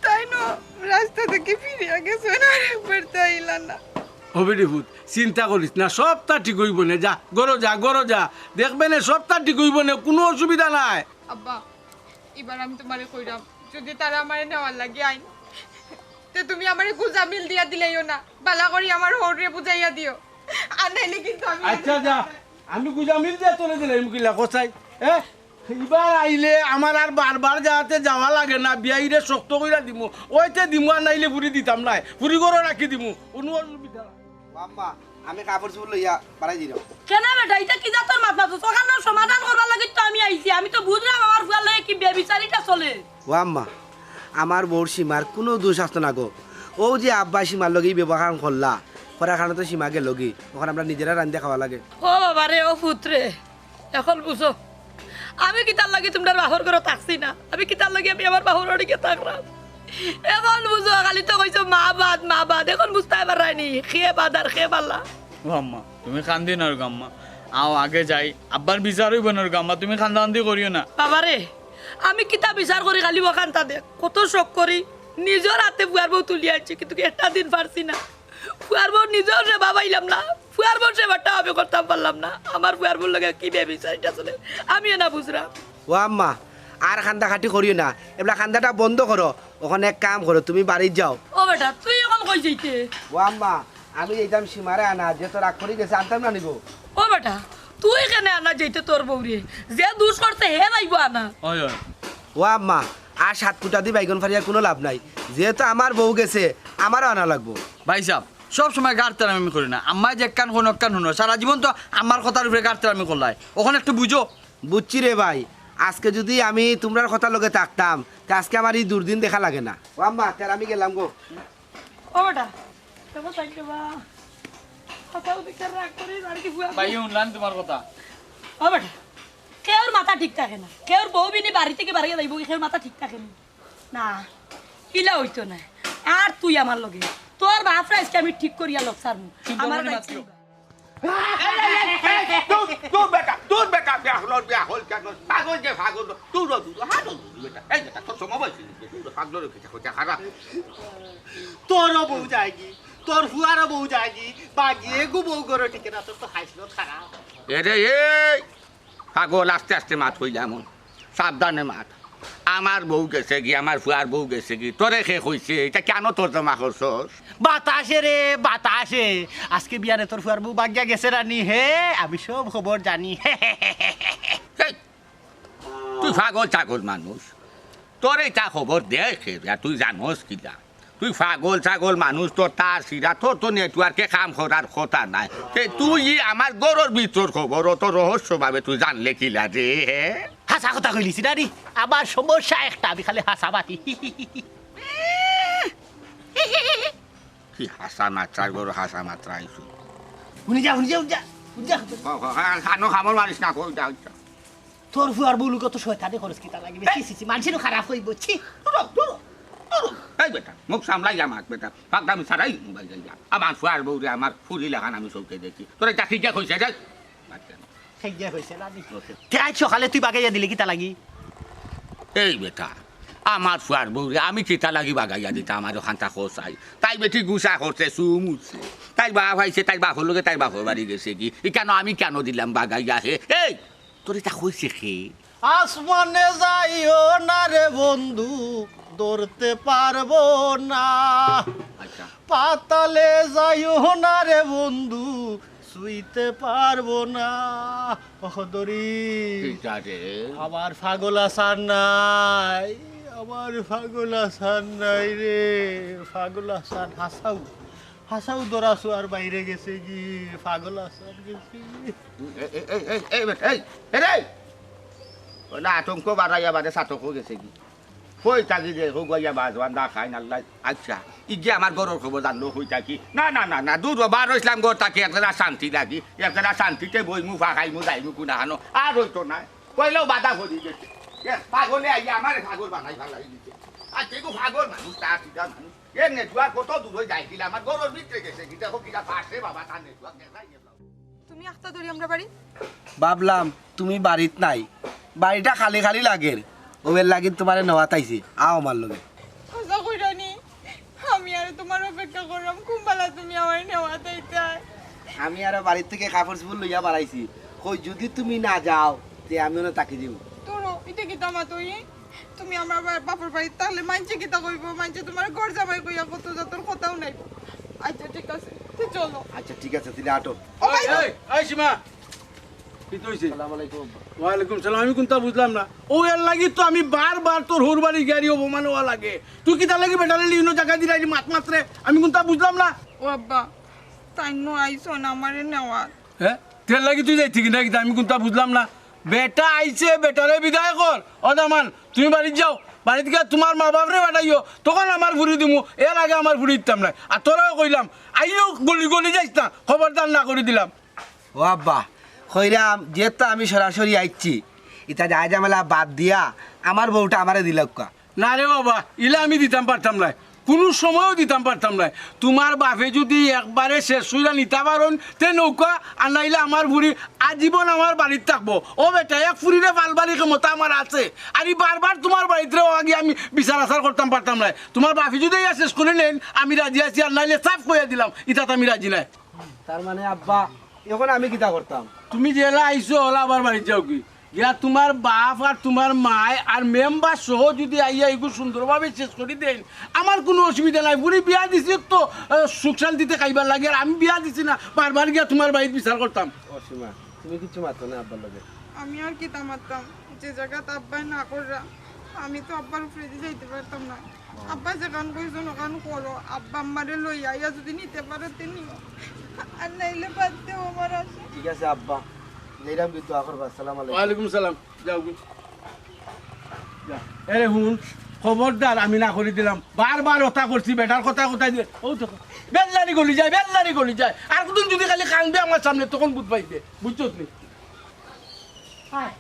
তাইন রাস্তা থাকি ফিরিয়া গেছইন, আর একবার তো আইলা না। হবে রে ফুত, চিন্তা করিস না, সবতা ঠিক অইবো নে। যা, ঘরো যা, ঘরো যা, দেখবে নে, সবতা ঠিক অইবো নে, কুনু অসুবিধা নাই। আব্বা, ইবার আমি তোমারে কইরাম, যদি তারা আমারে নেওয়ার লাগি আইন, তে তুমি আমারে কুজামিল দিয়া দিলাইও না, ভালা করি আমার হউররে বুঝাইয়া দিও, আর নাইলে কিন্তু আমি আচ্ছা, যা। আমি গুজামিল দিয়া তোরে দিলাম কিলা কছাই, হ্যাঁ? ইবার আইলে আমার আর বারবার যাতে যাওয়া লাগে না, বিয়াইরে শক্ত কইরা দিমু, ওইতে দিমু, আর নাইলে ফুরি দিতাম নায়, ফুরি ঘরো রাখি দিমু, কোনো অসুবিধা নাই। ও আম্মা, আমি কাপড় চোপড় লইয়া বাড়াই দিলাম। কেনে বেটা, ইটা কি জাতর মাত মাতছ? অখানর সমাধান করবার লাগি তো আমি আইছি। আমি তো বুঝরাম আমার ফুয়ার লগে কি বেবিচারিতা চলে। ও আম্মা, আমার বউর সীমার কুনু দোষ আছে না গো। অউ যে আব্বা সীমার লগে ই ব্যবহার করলা, করার কারণে তো সীমা গেলগি। অখন আমরা নিজেরা রান্ধিয়া খাওয়া লাগে। ও বাবা রে, ও পুত রে, অখন বুঝো, আমি কিতার লাগি তুমরার বাপর ঘরো থাকছি না, আমি কিতার লাগি আমি আমার বাপর বাড়ি গিয়া থাকরাম। অখন বুঝো, খালি তো কইছো মা বাদ, মা বাদ, অখন বুঝতায় পাররায়নি কে বাদ আর কে বালা। ও আম্মা, তুমি কান্দিও না রে গো আম্মা, আও আগে যাই, আব্বার বিচার অইবো না রে গো আম্মা, তুমি কান্দাকান্দি করিও না। বাবা রে, আমি কিতা বিচার করি, খালি অখানতা দেখ। কত শখ করি, নিজর আতে ফুয়ার বউ তুলিয়া আনছি, কিন্তু একটা দিন পারছি না। ফুয়ার বউ নিজর সেবা পাইলাম না, ফুয়ার বউ সেবাটা আমি করতাম পারলাম না। আমার ফুয়ার বউর লগে কি বেবিচারিতা চলে, আমি না বুঝরাম। ও আম্মা, আর কান্দাকাটি করিও না, এবলা কান্দাটা বন্ধ করো। অখন এক কাম করো, তুমি বাড়িত যাও। ও বেটা, তুই অখন কই যাইতে? ও আম্মা, আমি যাইতাম সীমারে আনা, যে তো রাগ করি গেছে, আনতাম না নি গো। ও বেটা, তুই কেনে আনা যাইতে তোর বউরে? যে দুষ করছে হে যাইবো আনা। অয়, অয়। ও আম্মা, আর সাত ফুটা দি বাইগুন ফারিয়া কুনু লাভ নাই। যেহেতু আমার বউ গেছে, আমারও আনা লাগবো। ভাইসাব, সব সময় গাড় তেরামি করি না। আম্মায় যেক্কান কইন অক্কান হুনো। সারা জীবন তো আম্মার কথার উপরে গাড় তেরামি করলায়। অখন একটু বুঝো। বুঝছি রে ভাই, আজকে যুদি আমি তুমরার কথার লগে থাকতাম, তে আজকে আমার ই দুর্দিন দেখা লাগে না। ও আম্মা, তে আমি গেলাম গো। ও বেটা, দেখো সাইড দেবা। কথা ওদিকে রাগ করি, আর কি ফুয়া। ভাই, হুনলাম তুমার কথা। ও বেটা, কেউর মাথা ঠিক থাকে না। কেউর বউ বিনি বাড়ি থাকি বারইয়া যাইবো, কেউর মাথা ঠিক থাকে না। না, ইলা অইতো নায়। আর তুই আমার লগে, তোর বাপরে আজকে আমি ঠিক করিয়া লগ ছাড়মু। সুন্দর আমার মনে দায়িত্ব মাতিও। নিবা। এই, এই, এই, এই, দূর, দূর বেটা, দূর বেটা, বেহালর বেহাল কেন? পাগল যে পাগল, দূর, দূর, হাঁটো দূর বেটা। এই বেটা, তোর সময় বয়স হয়েছে, দূর, পাগলর খেতে খেতে খারাপ। তোরও বউ যায়গি, তোর ফুয়ারও বউ যায়গি, বাগিয়ে গু বউ গরো টিকে না, তোর তো হাইসলত খারাপ। এরে, এই, পাগল, আস্তে আস্তে মাত কইলাম, সাবধানে মাত। আমার বউ গেছেগি, আমার ফুয়ার বউ গেছেগি, তোরে কে কইছে? ইটা কেনে তর্জমা করছস? বাতাসে রে, বাতাসে। আজকে বিয়ানে তোর ফুয়ার বউ বাগিয়া গেছে রানি, হে, আমি সব খবর জানি। এই, তুই পাগল ছাগল মানুষ, তোর ইটা খবর দেয় কে? আর তুই জানোস কিলা? তুই পাগল ছাগল মানুষ, তোর তার সিরা, তোর তো নেটওয়ার্কে কাম করার কথা নায়। তে তুই ই আমার ঘরর ভিতর খবর অত রহস্যভাবে তুই জানলে কিলা রে, হে? হাছা কথা কইলিছি না রে, আমার সমস্যা একটা, আমি খালি হাছা মাতি। কি হাছা মাতরার ঘরো হাছা মাতরা আইছো? হুনি যা, হুনি যা, হুনি যা, হুনি যা। হ, হ, হ, কানো কামড় মারিস না, কই যা, যা। তোর ফুয়ার বউ লগে তো শয়তানি করস কিতা লাগি? ছি, ছি, ছি, মানষে তো খারাপ কইবো, ছি। দূর, দূর, দূর। এই বেটা, মুখ সামলাইয়া মাত বেটা। পাগলামি ছাড়াই মোবাইল যাইয়া। আমার ফুয়ার বউরে আমার ফুরি লাখান আমি চউখে দেখি। তোরে যা খিজা কইছে রে। মাত কেন? খিজা কইছে না নি? ওকে। তে আইজ সকালে তুই বাগাইয়া দিলে কিতা লাগি? এই বেটা, আমার ফুয়ার বউরে আমি কিতা লাগি বাগাইয়া দিতাম, আর অখানতা কছাই। তাই বেটি গুছা করছে, চুম উঠছে। তাইর বাপ আইছে, তাইর বাপর লগে তাইর বাপর বাড়ি গেছেগি। ইখানো আমি কেনে দিলাম বাগাইয়া হে? এই, তোরে ইতা কইছে কে? আসমানে যাইও না রে বন্ধু, ধরতে পারবো না। আচ্ছা। পাতালে যাইও না রে বন্ধু, ছুইতে পারবো না। ওহ দরি। কিতা রে? আমার পাগল আসান নাই, আমার পাগল আসান নাই রে, পাগল আসান হাছাউ। হাছাউ ধরা ছোঁয়ার বাইরে গেছেগি, পাগল আসান গেছেগি। এই, এই, এই, এই, এই, বেটা, এই, এই রে! ওলা আতঙ্ক বাড়াইয়া বাদে সাতকও গেছেগি। কই থাকি যে হগুয়াইয়া বাজওয়ান দা খাইন আল্লাহ। আচ্ছা, ইগিয়ে আমার ঘরর খবর জানলো কই থাকি? না, না, না, না, দূর বার অইছলাম ঘর থাকি, একটা শান্তি লাগি, একটা শান্তিতে বইমু, ফাঁকাইমু, যাইমু কুনাখানো, আর অইতো নায়। কইলেও বাধা পড়ি গেছে। এ, পাগলে আইয়া আমারে পাগল বানাই ফালাই দিছে। আর কেউ পাগল মানুষ, তার সিধা মানুষ। এ নেটওয়ার্ক কত দূর অই যায় কিলা, আমার ঘরর ভিতরে গেছে, কিতা হোক, কিতা পাশে বাবা, তার নেটওয়ার্ক দেখাই গেল। তুমি আখতা ধরি আমরা বাড়ি। ভাবলাম তুমি বাড়িত নাই, বাড়িটা খালি খালি লাগের, অউ এর লাগি তুমারে নেওয়াত আইছি, আও আমার লগে। হাছা কইরানি, আমি আর তুমার অপেক্ষা করলাম, কুনবালা তুমি আমারে নেওয়াত আইতায়। আমি আরো বাড়িত থাকি কাপড় চোপড় লইয়া বারাইছি, কই যুদি তুমি না যাও, তে আমি অনো থাকি দিমু। ধরো, ইটা কিতা মাতো ই? তুমি আমার বা-, বাপর বাড়িত থাকলে মাইনষে কিতা কইবো? মাইনষে তুমার ঘর জামাই কইয়া কত জাতর কথাও নাই। আচ্ছা, ঠিক আছে, তে চলো। আচ্ছা, ঠিক আছে, তাইলে আটো। ও ভাই! এই, এই, সীমা! কিতা অইছে? সালাম আলাইকুম আব্বা। ওয়ালাইকুম সালাম। আমি কুনতা বুঝলাম না। অউ এর লাগি তো আমি বারবার তোর হউর বাড়ি গিয়া অপমান অওয়া লাগে। তুই কিতার লাগি বেটারে লইয়া ইনো জাগা দিরাইলি মাত মাতরে? আমি কুনতা বুঝলাম না। ও আব্বা, তাইন নু আইছইন আমারে নেওয়াত। হে? তের লাগি তুই যাইতে কি না কিতা? আমি কুনতা বুঝলাম না। বেটা আইছে, বেটারে বিদায় কর। ও দামান, তুমি বাড়িত যাও। বাড়িত গিয়া তুমার মা বাপরে পাঠাইও। তখন আমার ফুড়ি দিমু, এর আগে আমার ফুড়ি দিতাম নায়। আর তোরাও কইলাম, আইও গলি গলি যাইস না। খবরদার না করি দিলাম। ও আব্বা, কইরাম, যেহেতু আমি সরাসরি আইছি, ইতা যায় ঝামেলা বাদ দিয়া আমার বউটা আমারে দিলাউক্কা। না রে বাবা, ইলা আমি দিতাম পারতাম নায়, কুনু সময়ও দিতাম পারতাম নায়। তুমার বাপে যুদি একবারে শেষ কইরা নিতা পারইন, তে নেউক্কা, আর নাইলে আমার ফুড়ি আজীবন আমার বাড়িত থাকবো। ও বেটা, এক ফুড়িরে পালবার ই ক্ষমতা আমার আছে। আর ই বারবার তুমার বাড়িত রে অওয়া গিয়া আমি বিচার আচার করতাম পারতাম নায়। তুমার বাপে যুদি ইয়া শেষ করি নেইন, আমি রাজি আছি, আর নাইলে সাফ কইয়া দিলাম, ইতাত আমি রাজি নায়। তার মানে আব্বা, এখন আমি কিতা করতাম? তুমি যেলা আইছো, অলা আবার বাড়িত যাওগি। গিয়া তুমার বাপ আর তুমার মায় আর মেম্বার সহ যুদি আইয়া ইগু সুন্দরভাবে শেষ করি দেইন, আমার কুনু অসুবিধা নাই। ফুড়ি বিয়া দিছি তো, আহ, সুখ শান্তিতে খাইবার লাগি, আর আমি বিয়া দিছি না, বারবার গিয়া তুমার বাড়িত বিচার করতাম। ও সীমা, তুমি কিচ্ছু মাতো না আব্বার লগে। আমি আর কিতা মাততাম, যে জাগাত আব্বায় না কররা, আমি তো আব্বার উপরেদি যাইতে পারতাম না। আব্বা যেখান কইছইন ওখান করো, আব্বা আম্মারে লইয়া আইয়া যুদি নিতে পারো তে নিও, আর নাইলে বাদ দেও আমার আশা। ঠিক আছে আব্বা, যাইরাম গি, দোয়া করবা। আসসালামু আলাইকুম। ওয়ালাইকুম সালাম। যাও গি। যাও। এরে হুন, খবরদার আমি না করি দিলাম। বারবার অতা করছি, বেটার কথায় কথায় দিয়া। অউ দেখো, বেল্লারি গলি যায়, বেল্লারি গলি যায়। আর কুদিন যুদি খালি কান্দে আমার সামনে, তখন বুঝ পাইবে। বুঝছস নি? হায়।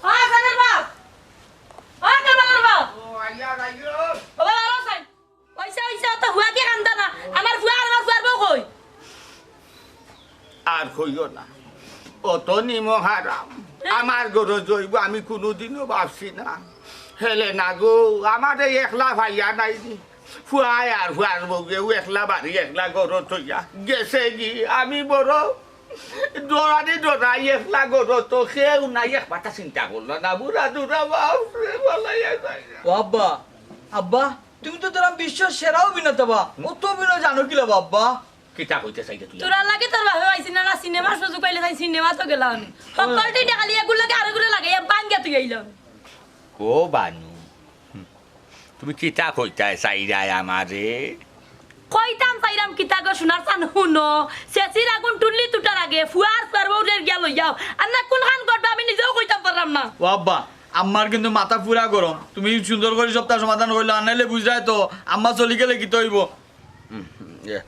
ও জানের বাপ, ও কামালর বাপ। ও আইয়া, আইয়া। ও বাবা, আরো চাই। অইছে, অইছে, অত হুয়া কি কান্দা না? আমার ফুয়া আর আমার ফুয়ার বউ কই? আর কইও না, অত নিমক হারাম। আমার ঘরো জইব আমি কুনুদিনও ভাবছি না। হেলে না গো, আমারে একলা পাইয়া নাই নি। ফুয়ায় আর ফুয়ার বউয়েও একলা বাড়ি একলা ঘরো থইয়া গেছে গি। আমি বড় ডরানি ডরাই একলা ঘরো, তো কেউ নাই, একবারটা চিন্তা করলো না। বুড়া দুরা বাপ রে, বালাইয়া যায় না। ও আব্বা, আব্বা, তুমি তো তোরা বিশ্ব সেরা অভিনেতা বা, অত অভিনয় জানো কিলা বা আব্বা? কিতা কইতে চাইরে তুই? তোরার লাগি তোর বাপে পাইছি না, না সিনেমার সুযোগ পাইলে তাই সিনেমা তো গেলাম। হকলটি খালি এগুর লগে আরোগুরে লাগাইয়া বাঙ্গা তুই আইলাম। ও বানু, তুমি কিতা কইতায় চাইরায় আমারে? কইতাম চাইরাম কিতা গো সোনার চান, হুনো, শেষির আগুন টুল্লি তুটার আগে ফুয়ার ফুয়ার বউরে গিয়া লইয়াও। আর না কুনখান ঘটবে আমি নিজেও কইতাম পারলাম না। ও আব্বা, আম্মার কিন্তু মাথা পুরা গরম। তুমি সুন্দর করি সবটা সমাধান করিলাও, আর নাইলে বুঝরায় তো, আম্মা চলি গেলে কিতা অইবো? হুম, এ,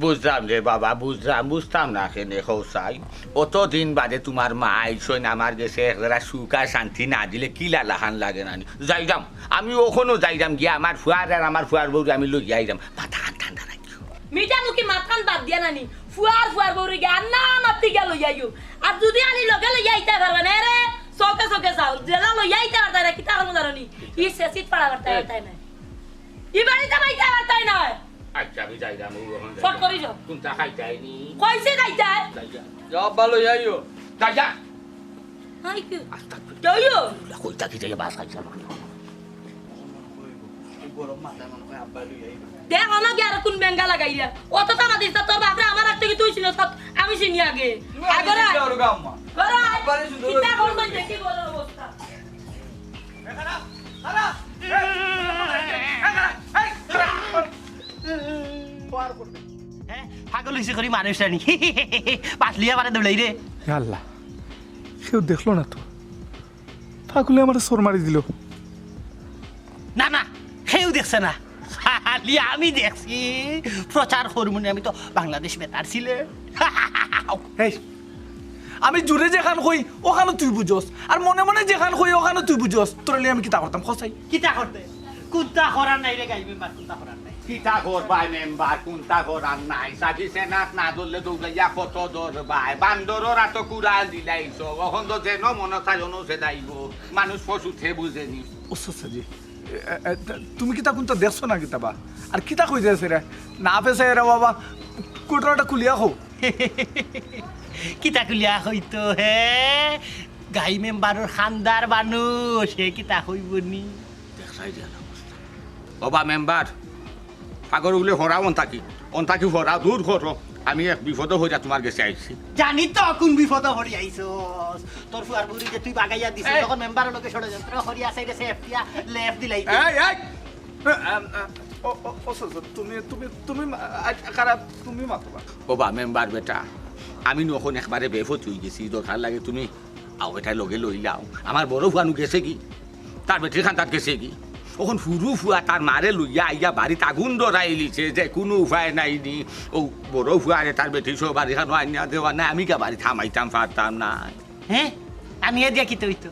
বুঝলাম রে বাবা, বুঝলাম, বুঝতাম না কেনে কও চাই। অত দিন বাদে তুমার মা আইছইন আমার গেছে, একজরা সুখ আর শান্তি না দিলে কিলা লাখান লাগে না নি? যাইরাম, আমি অখনো যাইরাম গিয়া আমার ফুয়ার আর আমার ফুয়ার বউরে আমি লইয়া আইরাম। মাথাখান ঠান্ডা রাখিও। মিঠা মুখি মাতখান বাদ দিয়া নানি, ফুয়ার ফুয়ার বউরে গিয়া আর না মাতি গিয়া লইয়া আইও। আর যুদি আনি লগে লইয়া আইতা পারবা না রে, চউখে চউখে চাও, যেলা লইয়া আইতা পারতায় না, কিতা করমু জানো নি? ই শেষিত পাড়া পারতায় পারতায় না। ই বাড়িত মাইতা পারতায় না। আচ্ছা, আমি যাইরাম, ও অখন ফট যাইরাম। করি যাও। কুনটা খাইতায় নি? কইছি খাইতায়। যাইরাম। যাও, আব্বা লইয়া আইও। যাইরাম। হাই কি? আস্তা যাইও। কইতা কি যাইয়া বাস খাইছে আমার। এই গরম মাথায় মনে হয় আব্বা লইয়া আইবা। দেখ, অনো কি আর কুন বেঙ্গা লাগাইলা? অত টাকা দিস না, তোর বাপরে আমার আগ থাকি তুই চিনস, আমি চিনি আগে। তুমি আগে আগরে চিনতে পারো গো আম্মা। ঘরে আয়। আব্বারে সুন্দর কিতা করে করবো, দেখি ঘরর অবস্থা। হ্যাঁ, পাগল অইছে করি মানুষ আনি। বাটলি আমারে দৌড়াই রে। ইয়া আল্লাহ, কেউ দেখলো না তো? পাগলে আমারে চড় মারি দিল। না, না, কেউ দেখছে না। খালি আমি দেখছি। প্রচার করমুনে আমি তো বাংলাদেশ বেতার ছিলে। এই, আমি জুরে যেখান কই, অখানও তুই বুঝস, আর মনে মনে যেখান কই, অখানও তুই বুঝস। তোরে লইয়া আমি কিতা করতাম, কও চাই? কিতা করতে? কুন্তা করার নাই রে, গাই মেম্বার, কুন্তা করার নাই। কিতা করবায় মেম্বার, কুন্তা করার নাই? সাজি সেনাত না ধরলে দৌড়াইয়া কত ধরবায়? বান্দরর আতো কুড়াল দিলাইছো, অখন তো যেন মনে চায় অনো সেদাইবো। মানুষ পশুতে বুঝেনি। ও চাচাজি, এ, এ, এ, তুমি কিতা কুন্তা দেখছো না কিতা বা? আর কিতা কইতাছে রে? না পেছে এরা বাবা, ঘটনাটা খুলিয়া কও। কিতা খুলিয়া কইতো হে? গাই মেম্বারর খান্দার মানুষ, হে কিতা কইবো নি? দেখছাই দিয়া না অবস্থা। ওবা মেম্বার, আগর উলে হরা অন থাকি, অন থাকি হরা দূর করো। আমি এক বিপদো পড়িয়া তুমার গেছে আইছি। জানি তো কুন বিপদো পড়ি আইছস। তোর ফুয়ার বউরে যে তুই বাগাইয়া দিছস, এই! তখন মেম্বারর লগে ষড়যন্ত্র করিয়া সাইডে সেফটিয়া লেফ দিলাই। এই, এই! আ, আ, আ, ও, ও, ও, সর, সর, তুমি, তুমি, তুমি মা-, আ, খারাপ, তুমি মাতো বা। ওবা মেম্বার বেটা, আমি নু অখন একবারে বেফতি অইগেছি, দরকার লাগে তুমি আও, বেটার লগে লইলাও। আমার বড় ফুয়া নু গেছেগি, তার বেটির কান্দাত গেছেগি। অখন হুরু ফুয়া তার মারে লইয়া আইয়া বাড়িত আগুন ধরাইলিছে, যে কুনু উপায় নাই নি। অউ বড় ফুয়ারে তার বেটি সহ বাড়িখানো আনিয়া দেওয়া নায়, আমি কিয়া বাড়িত হামাইতাম পারতাম না। হে? আনিয়া দিয়া কিতা অইতো?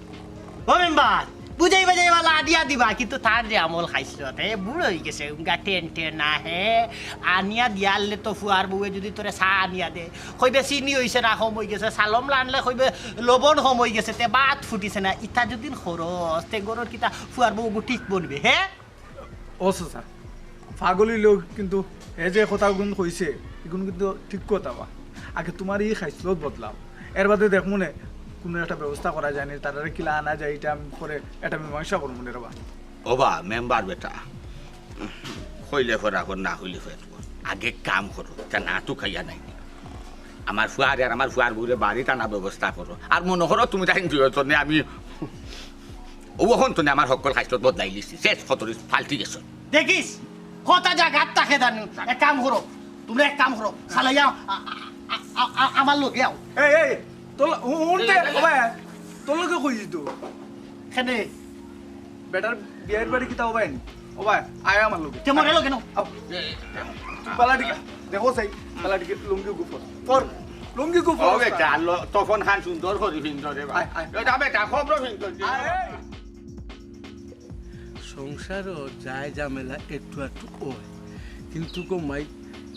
ও মেম্বার, বুঝাই বাজাই বালা আনিয়া দিবা, কিন্তু তার যে আমল খাইছলত, হে বুড়া অইগেছে, উঙ্গা টেন টেন না হে। আনিয়া দিয়ারলে তো ফুয়ার বউয়ে যুদি তোরে চা আনিয়া দে, কইবে চিনি অইছে না কম অইগেছে, চালমলা আনলে কইবে লবণ কম অইগেছে, তে ভাত ফুটিছে না, ইতা যুদি করস, তে ঘরর কিতা ফুয়ার বউ গু ঠিক বনবে, হে? ও চাচা, পাগল অইলেও কিন্তু হে যে কথাগুন কইছে, ইগুন কিন্তু ঠিক কথা বা। আগে তুমার ই খাইছলত বদলাও, এর বাদে দেখমুনে কুনু একটা ব্যবস্থা করা যায়নি, তারারে কিলা আনা যায়, ইটা আমি পরে একটা মীমাংসা করমুনে রেবা। ওবা মেম্বার বেটা, কইলে ফেরা কর, না কইলে ফেরা কর। আগে কাম করো, ইতা না তো খাইয়া নাই। আমার ফুয়ারে আর আমার ফুয়ার বউরে বাড়িত আনার ব্যবস্থা করো। আর মনো করো তুমি তাইন দুইজনে আমি অউ অখন তো নে আমার হক্কল খাইছলত বদলাইলিছি। শেষ খতরি ফালতি গেছো। দেখিস, কথা জাগাত থাকে জানু। এক কাম করো, তুমরা এক কাম করো, চালাইয়া আ-, আ-, আ-, আ-, আমার লগে আও। এই, এই, তোর ল-, হু-, হুনতে, ও ভাই, তোর লগে কইছি তো। কেনে? বেটার বিয়ার বাড়ি কিতা ও ভাই নি? ও ভাই, আয় আমার লগে। তে মরে লগে নাও। আপ-, তুই পালাটিকে, দেখো চাই, পালাটিকে লুঙ্গি গু ফর। ফর, লুঙ্গি গু ফর। ও বেটা, ল-, তপন খান সুন্দর করি পিন্দরে ভাই। আয়, আয়। এটা বেটা, খবর পিন্দর। আয়, আয়। সংসারো যায় ঝামেলা একটু একটু অয়, কিন্তু গো মাই,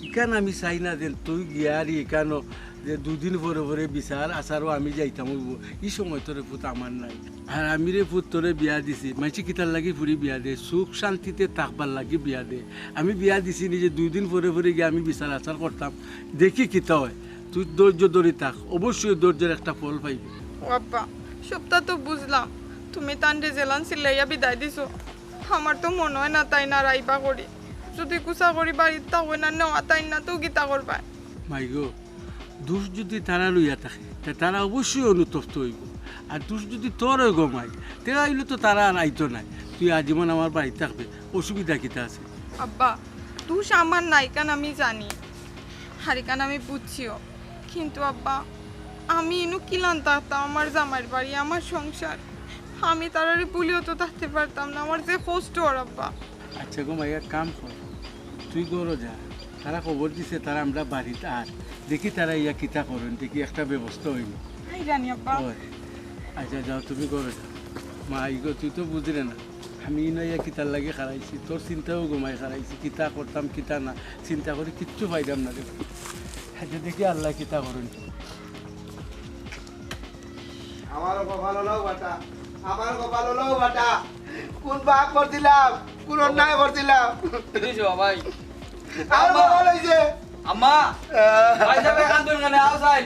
ইখান আমি চাই না যেন তুই গিয়া আর ইখানো যে দুদিন পরে পরে বিচার আচারও আমি যাইতাম অইবো, ই সময় তো রে পুত আমার নাই। আর আমি রে পুত তোরে বিয়া দিছি, মাইনষে কিতার লাগি ফুরি বিয়া দে, সুখ শান্তিতে থাকবার লাগি বিয়া দে। আমি বিয়া দিছি নি যে দুই দিন পরে পরে গিয়া আমি বিচার আচার করতাম, দেখি কিতা অয়। তুই ধৈর্য ধরি থাক, অবশ্যই ধৈর্যর একটা ফল পাইবি। ও আব্বা, সবটা তো বুঝলাম, তুমি তানরে যেলান চিল্লাইয়া বিদায় দিছো, আমার তো মনো অয় না তাইন আর আইবা করি। যুদি গুছা করি বাড়িত থাকইন না, নেওয়া তাইন না, তো কিতা করবায়? মাই গো, দুষ যুদি তারার অইয়া থাকে, তে তারা অবশ্যই অনুতপ্ত অইবো। আর দুষ যুদি তোর অয় গো মাই, তে অইলে তো তারা আর আইতো নায়। তুই আজীবন আমার বাড়িত থাকবে, অসুবিধা কিতা আছে? আব্বা, দুষ আমার নাই কান আমি জানি, আর ইখান আমি বুঝছিও, কিন্তু আব্বা, আমি ইনো কিলান থাকতাম, আমার জামাইর বাড়ি, আমার সংসার, আমি তারারে ভুলিও তো থাকতে পারতাম না, আমার যে কষ্ট অর আব্বা। আচ্ছা গো মাই, এক কাম কর, তুই ঘরো যা, তারা খবর দিছে তারা আমরা বাড়িত আর, দেখি তারা ইয়া কিতা করইন, দেখি একটা ব্যবস্থা অইবো। আই জানি আব্বা। ওই, আচ্ছা যাও, তুমি ঘরো যাও। মাই গো, তুই তো বুঝরে না, আমি ইনো ইয়া কিতার লাগি খাড়াইছি, তোর চিন্তাও গো মাই খাড়াইছি, কিতা করতাম কিতা না, চিন্তা করি কিচ্ছু পাইলাম না রে। আচ্ছা দেখি আল্লায় কিতা করইন। আমার কপাল অলো বাটা, আমার কপাল অলো বাটা। কোন পাপ করছিলাম, কোন অন্যায় করছিলাম? কিতা অইছে ভাই? আমার কপাল অইছে। আম্মা, ভাই সাবে কান্দইন কেনে? আও চাই।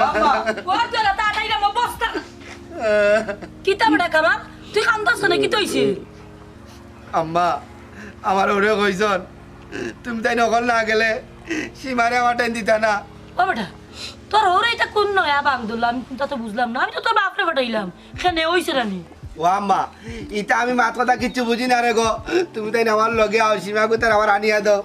আম্মা। ওর তোরা তাড়াতাড়ি রে, বস্তা। কিতা বেটা কামাল? তুই কান্দস কেনে? কিতা অইছে? আম্মা, আমার ওরে কইছন, তুমি তাইন অকল না গেলে সীমারে আমার টাইম দিতা না। ও বেটা, তোর ওরে ইটা কোন নয়া বাগদুল্লা? আমি কুনতা তো বুঝলাম না। আমি তো তোর বাপরে পাঠাইলাম। কেনে অইছে রানি? ও আম্মা, ইতা আমি মাত কথা কিচ্ছু বুঝি না রে গো। তুমি তাইন আমার লগে আও, সীমা গুতার আমার আনিয়া দাও।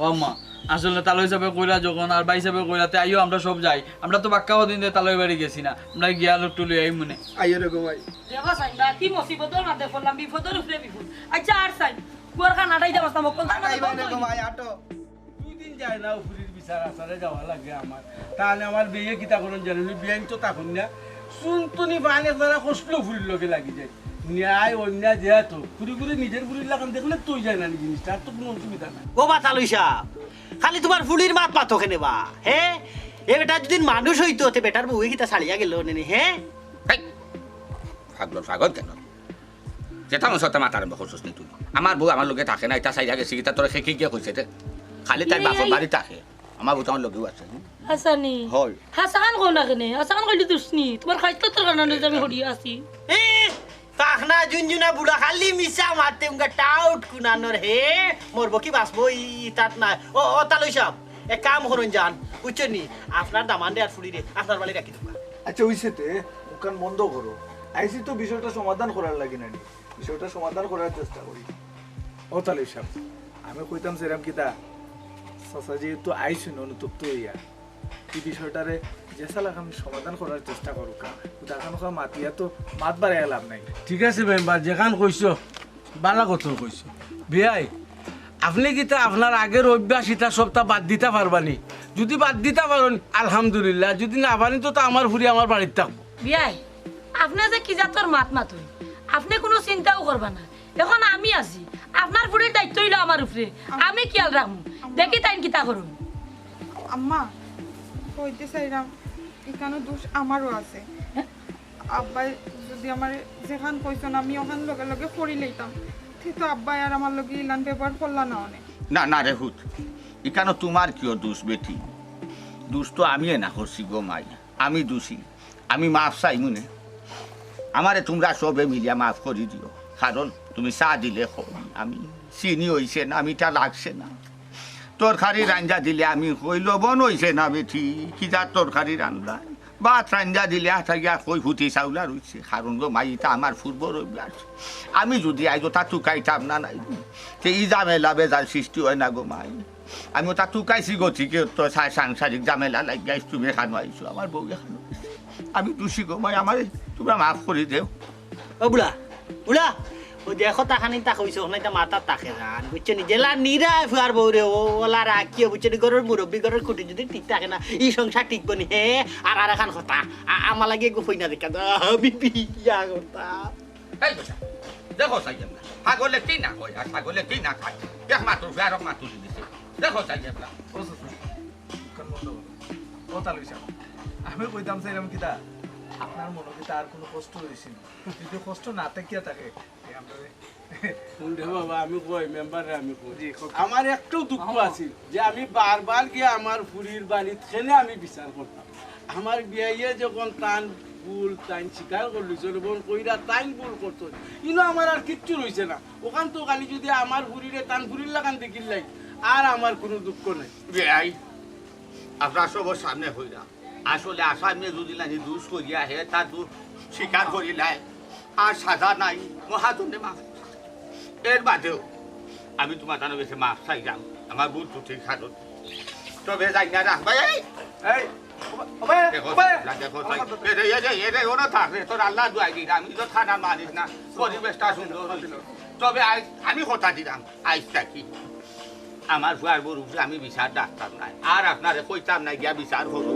ও আম্মা, আসলে তালই সাবে কইরা যখন আর ভাই সাবে কইরা, তে আইও আমরা সব যাই। আমরা তো বাক্কা অদিন দে তালই বাড়ি গেছি না। আমরা গিয়া লট্টু লই আইমুনে। আইও রে গো ভাই। দেবা সাইন বা, কি মুসিবতর মাঝে পড়লাম, বিপদর উপরে বিপদ। আচ্ছা, আর সাইন, কুয়ার খান আটাই যাবাস না, মক্কল আটাই মানে গো ভাই, আটো। দুই দিন যায় না, ফুরির বিচার আচারে যাওয়া লাগে আমার। তাহলে আমার বিয়ে কিতা করইন জানো নি? বিয়াইন তো তখন না, শুনতো নি বানে যারা কষ্ট ফুরির লগে লাগি যায়। ন্যায় অন্যায় যেহেতু, ফুরি ফুরি নিজের ফুরির লাখান দেখলে তুই যায় না নি জিনিসটা, আর তো কোনো অসুবিধা নাই। ও বা তালই সাব, খালি তুমার ফুরির মাত মাতো কেনে বা, হে? এ বেটা যুদি মানুষ অইতো, তে বেটার বউয়ে কিতা ছাড়িয়া গেলো নে নি, হে? হেই, পাগলর পাগল কেনে? যেতা মন চায় তা মাত আরম্ভ করছস নি তুই? আমার বউ আমার লগে থাকে না, ইতা ছাড়িয়া গেছে, ইতা তোরে কে গিয়া কইছে রে? খালি তাইর বাপর বাড়ি থাকে। আমার বউ তো আমার লগেউ আছে। হাছা নি? হয়। হাছা খান কও না কেনে? হাছা খান কইলে দুষ নি? তুমার খাইছলতর কারণে যে আমি হরিয়া আছি। এ, পাখনা জুনজুনা বুড়া খালি মিছা মাতে উঙ্গা টাউট কুনানর হে। মরবো কি বাঁচবো ই তাত নাই। ও, ও, তালই সাব। এক কাম করইন যান, বুঝছইন নি? আপনার দামান্দরে আর ফুড়িরে আপনার বাড়ি রাখি দেউক্কা। আচ্ছা, অইছে তে, মুখখান বন্ধ করো। আইছি তো বিষয়টা সমাধান করার লাগি নানি, বিষয়টা সমাধান করার চেষ্টা করি। ও তালিব সাব, আমি কইতাম চাইরাম কিতা, চাচা যেহেতু আইছইন অনুতপ্ত অইয়া, এই বিষয়টারে যেছা লাখান সমাধান করার চেষ্টা করউক্কা। উদাখান মাতিয়া তো মাত বাড়াইয়া লাভ নাই। ঠিক আছে মেম্বার, যেখান কইছো, বালা কথা কইছো। বিয়াই, আপনে কিতা আপনার আগের অভ্যাস ইতা সবতা বাদ দিতা পারবা নি? যুদি বাদ দিতা পারইন, আলহামদুলিল্লাহ, যুদি না পারইন তো, তা আমার ফুড়ি আমার বাড়িত থাকবো। বিয়াই, আপনে যে কি জাতর মাত মাতইন, আপনে কুনু চিন্তাও করবা না। অখন আমি আছি, আপনার ফুড়ির দায়িত্ব অইলো আমার উপরে, আমি খিয়াল রাখমু, দেখি তাইন কিতা করইন। আম্মা, কইতে চাইরাম, ইখানো দুষ আমারও আছে। আব্বায় যুদি আমারে যেখান কইছইন, আমি অখান লগে লগে করি লইতাম, তে তো আব্বায় আর আমার লগে ইলান ব্যবহার করলা না অনে। না, না রে হুত, ইখানো তুমার কিও দুষ বেটি? দুষ তো আমি এনা করছি গো মাই, আমি দুষী, আমি মাফ চাইমু নে। আমারে তুমরা সবে মিলিয়া মাফ করি দিও, কারণ তুমি চা দিলে কই, আমি চিনি অইছে না, মিঠা লাগছে না। তরকারি রাইন্দা দিলে আমি কই, লবণ অইছে না বেটি, কিতা তরকারি রান্দা? ভাত রাইন্দা দিলে আতা গিয়া কই, ফুটি চাউলা রইছে। কারণ গো মাই, ইতা আমার পূর্বর অভ্যাস। আমি যুদি আইজ অতা তুকাইতাম না নায়, তে ই ঝামেলা বেজাল সৃষ্টি অয় না গো মাই। আমি অতা তুকাইছি গতিকে তো সা-, সাংসারিক ঝামেলা লাগিয়া আইজ তুমি এখানো আইছো, আমার বউ এখানো আইছে। আমি দুষী গো মাই, আমারে তুমরা মাফ করি দেও। ও বুড়া, বুড়া, অউ দেখো তাখানি তা কইছো, অখন ইতা মাথাত থাকে যান, বুঝছো নি? যেলা নিরায় ফুয়ার বউরে, ও, অলা রাখিও, বুঝছো নি? ঘরর মুরব্বি, ঘরর খুঁটি যুদি ঠিক থাকে না, ই সংসার টিকবো নি, হে? আর, আর এখান কথা, আ-, আমার লাগি এগু কইনা দেখা, আমি বিয়া করতাম। এই বেটা, দেখো চাইয়াম না, ছাগলে কি না কয় আর ছাগলে কি না খায়, এক মাতুর ফেরক মাতুরি দিছে, দেখো চাইয়াম না। ও চাচা, মুখখান বন্ধ করো। ও তালিব সাব, আমি কইতাম চাইরাম কিতা, আপনার মনো কিতা আর কুনু কষ্ট অইছে নি? যুদি কষ্ট না থাকিয়া থাকে, তে আমরারে হুন রে বাবা, আমি কই, মেম্বাররে আমি কই। জি, কও। আমার একটাউ দুঃখ আছিল যে আমি বারবার গিয়া আমার ফুড়ির বাড়িত কেনে আমি বিচার করতাম। আমার বিয়াইয়ে যখন তান ভুল তাইন স্বীকার করলিছইন এবং কইরা তাইন ভুল করছইন, ইনো আমার আর কিচ্ছু রইছে না। অখান তো খালি যুদি আমার ফুড়িরে তান ফুড়ির লাখান দেখিলাই, আর আমার কুনু দুঃখ নাই। বিয়াই, আপনার সবর সামনে কইরাম, আসলে আসামিয়ে যুদি নানি দুষ করিয়া হে, তার দুষ স্বীকার করিলায়, আর সাজা নাই, মহাজনে মাফ। এর বাদেও আমি তুমার তানর গেছে মাফ চাইরাম, আমার ভুল ত্রুটির কারণে। তবে যাই না রাখ ভাই, এই! এই, ও ভাই, দেখো, ও ভাই! দেখো, দেখো, এরে, এরে, এরে, ওরা থাক রে, তোর আল্লাহ দোয়াই দিলাম, আমি তো থানা মানিস না, পরিবেশটা সুন্দর অইছে। তবে আইজ আমি কথা দিলাম, আইজ থাকি আমার ফুয়ার বউর উপরে আমি বিচার ডাকতাম নায়, আর আপনারে কইতাম নায় গিয়া বিচার করো।